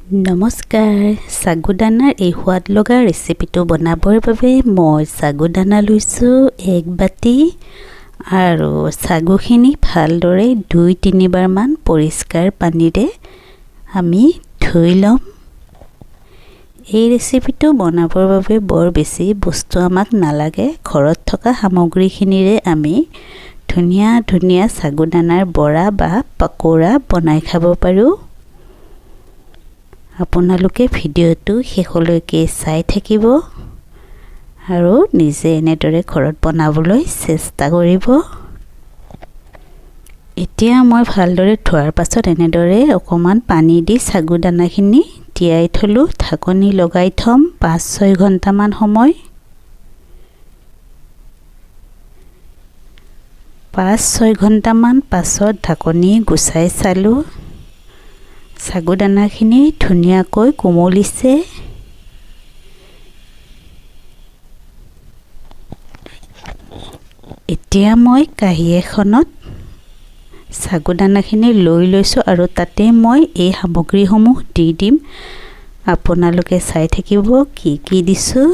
নমস্কাৰ। চাগুদানাৰ এই সোৱাদ লগা ৰেচিপিটো বনাবৰ বাবে মই চাগুদানা লৈছোঁ এক বাতি আৰু চাগুখিনি ভালদৰে 2-3 বাৰমান পৰিষ্কাৰ পানীৰে আমি ধুই ল'ম। এই ৰেচিপিটো বনাবৰ বাবে বৰ বেছি বস্তু আমাক নালাগে। ঘৰত থকা সামগ্ৰীখিনিৰে আমি ধুনীয়া ধুনীয়া চাগুদানাৰ বৰা বা পকোৰা বনাই খাব পাৰোঁ। আপোনালোকে ভিডিঅ'টো শেষলৈকে চাই থাকিব আৰু নিজে এনেদৰে ঘৰত বনাবলৈ চেষ্টা কৰিব। এতিয়া মই ভালদৰে ধোৱাৰ পাছত এনেদৰে অকণমান পানী দি চাগু দানাখিনি তিয়াই থ'লোঁ। ঢাকনি লগাই থ'ম 5-6 ঘণ্টামান সময়। 5-6 ঘণ্টামান পাছত ঢাকনি গুচাই চালোঁ, চাগুদানাখিনি ধুনীয়াকৈ কোমলিছে। এতিয়া মই কাঁহী এখনত চাগুদানাখিনি লৈ লৈছোঁ আৰু তাতে মই এই সামগ্ৰীসমূহ দি দিম। আপোনালোকে চাই থাকিব কি কি দিছোঁ।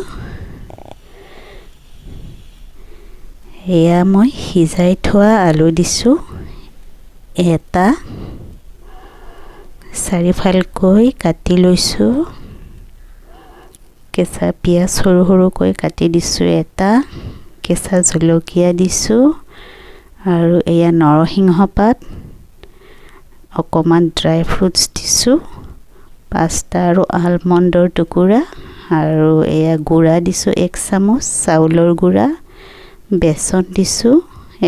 এয়া মই সিজাই থোৱা আলু দিছোঁ এটা, চাৰিফালকৈ কাটি লৈছোঁ। কেঁচা পিঁয়াজ সৰু সৰুকৈ কাটি দিছোঁ এটা, কেঁচা জলকীয়া দিছোঁ আৰু এয়া নৰসিংহ পাত, অকণমান ড্ৰাই ফ্ৰুটছ দিছোঁ পাঁচটা আৰু আলমণ্ডৰ টুকুৰা আৰু এয়া গুড়া দিছোঁ 1 চামুচ, চাউলৰ গুড়া। বেচন দিছোঁ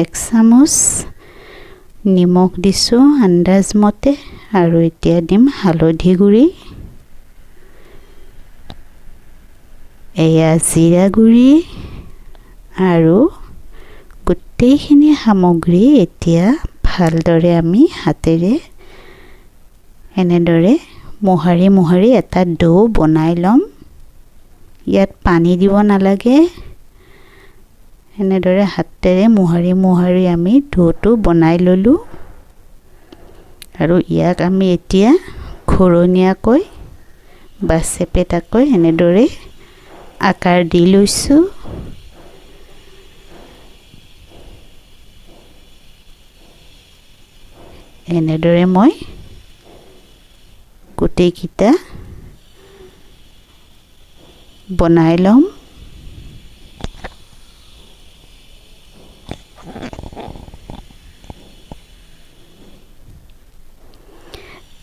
1 চামুচ, নিমখ দিছোঁ আন্দাজমতে আৰু এতিয়া দিম হালধি গুড়ি, এয়া জিৰা গুড়ি আৰু গোটেইখিনি সামগ্ৰী এতিয়া ভালদৰে আমি হাতেৰে এনেদৰে মোহাৰি মোহাৰি এটা দৌ বনাই ল'ম। ইয়াত পানী দিব নালাগে। এনেদৰে হাতেৰে মোহাৰি মোহাৰি আমি দৌটো বনাই ল'লোঁ আৰু ইয়াক আমি এতিয়া ঘূৰণীয়াকৈ বা চেপেটাকৈ এনেদৰে আকাৰ দি লৈছোঁ। এনেদৰে মই গোটেইকেইটা বনাই ল'ম।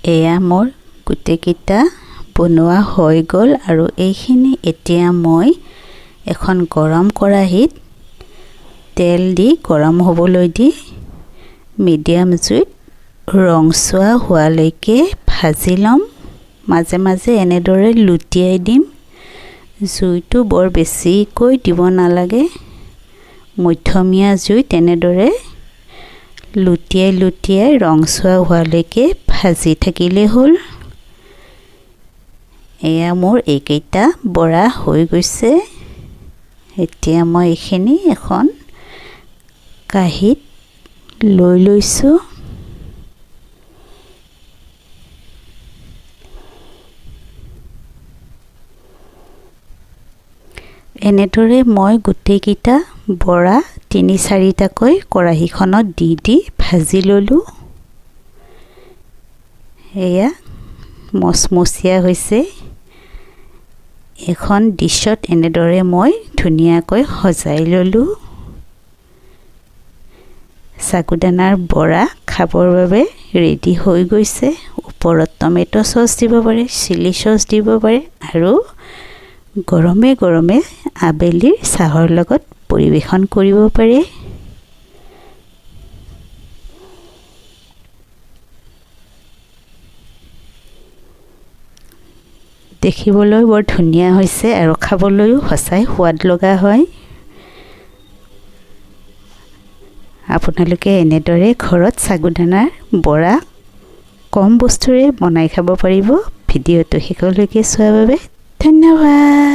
এয়া মোৰ গোটেইকেইটা বনোৱা হৈ গ'ল আৰু এইখিনি এতিয়া মই এখন গৰম কেৰাহীত তেল দি গৰম হ'বলৈ দি মিডিয়াম জুইত ৰংচোৱা হোৱালৈকে ভাজি ল'ম। মাজে মাজে এনেদৰে লুটিয়াই দিম। জুইটো বৰ বেছিকৈ দিব নালাগে। মধ্যমীয়া জুইত এনেদৰে লুটিয়াই লুটিয়াই ৰংচোৱা হোৱালৈকে ভাজি থাকিলেই হ'ল। এয়া মোৰ এইকেইটা বৰা হৈ গৈছে। এতিয়া মই এইখিনি এখন কাঁহীত লৈ লৈছোঁ। এনেদৰে মই গোটেইকেইটা বৰা তিনি চাৰিটাকৈ কেৰাহীখনত দি দি ভাজি ল'লোঁ। এয়া মচমচীয়া হৈছে। এখন ডিছত এনেদৰে মই ধুনীয়াকৈ সজাই ল'লোঁ। চাগুদানাৰ বৰা খাবৰ বাবে ৰেডি হৈ গৈছে। ওপৰত টমেট' চচ দিব পাৰে, চিলি চচ দিব পাৰে আৰু গৰমে গৰমে আবেলিৰ চাহৰ লগত পৰিৱেশন কৰিব পাৰে। দেখিবলৈ বৰ ধুনীয়া হৈছে আৰু খাবলৈও সঁচাই সোৱাদ লগা হয়। আপোনালোকে এনেদৰে ঘৰত চাগুদানাৰ বৰা কম বস্তুৰে বনাই খাব পাৰিব। ভিডিঅ'টো শেষলৈকে চোৱাৰ বাবে ধন্যবাদ।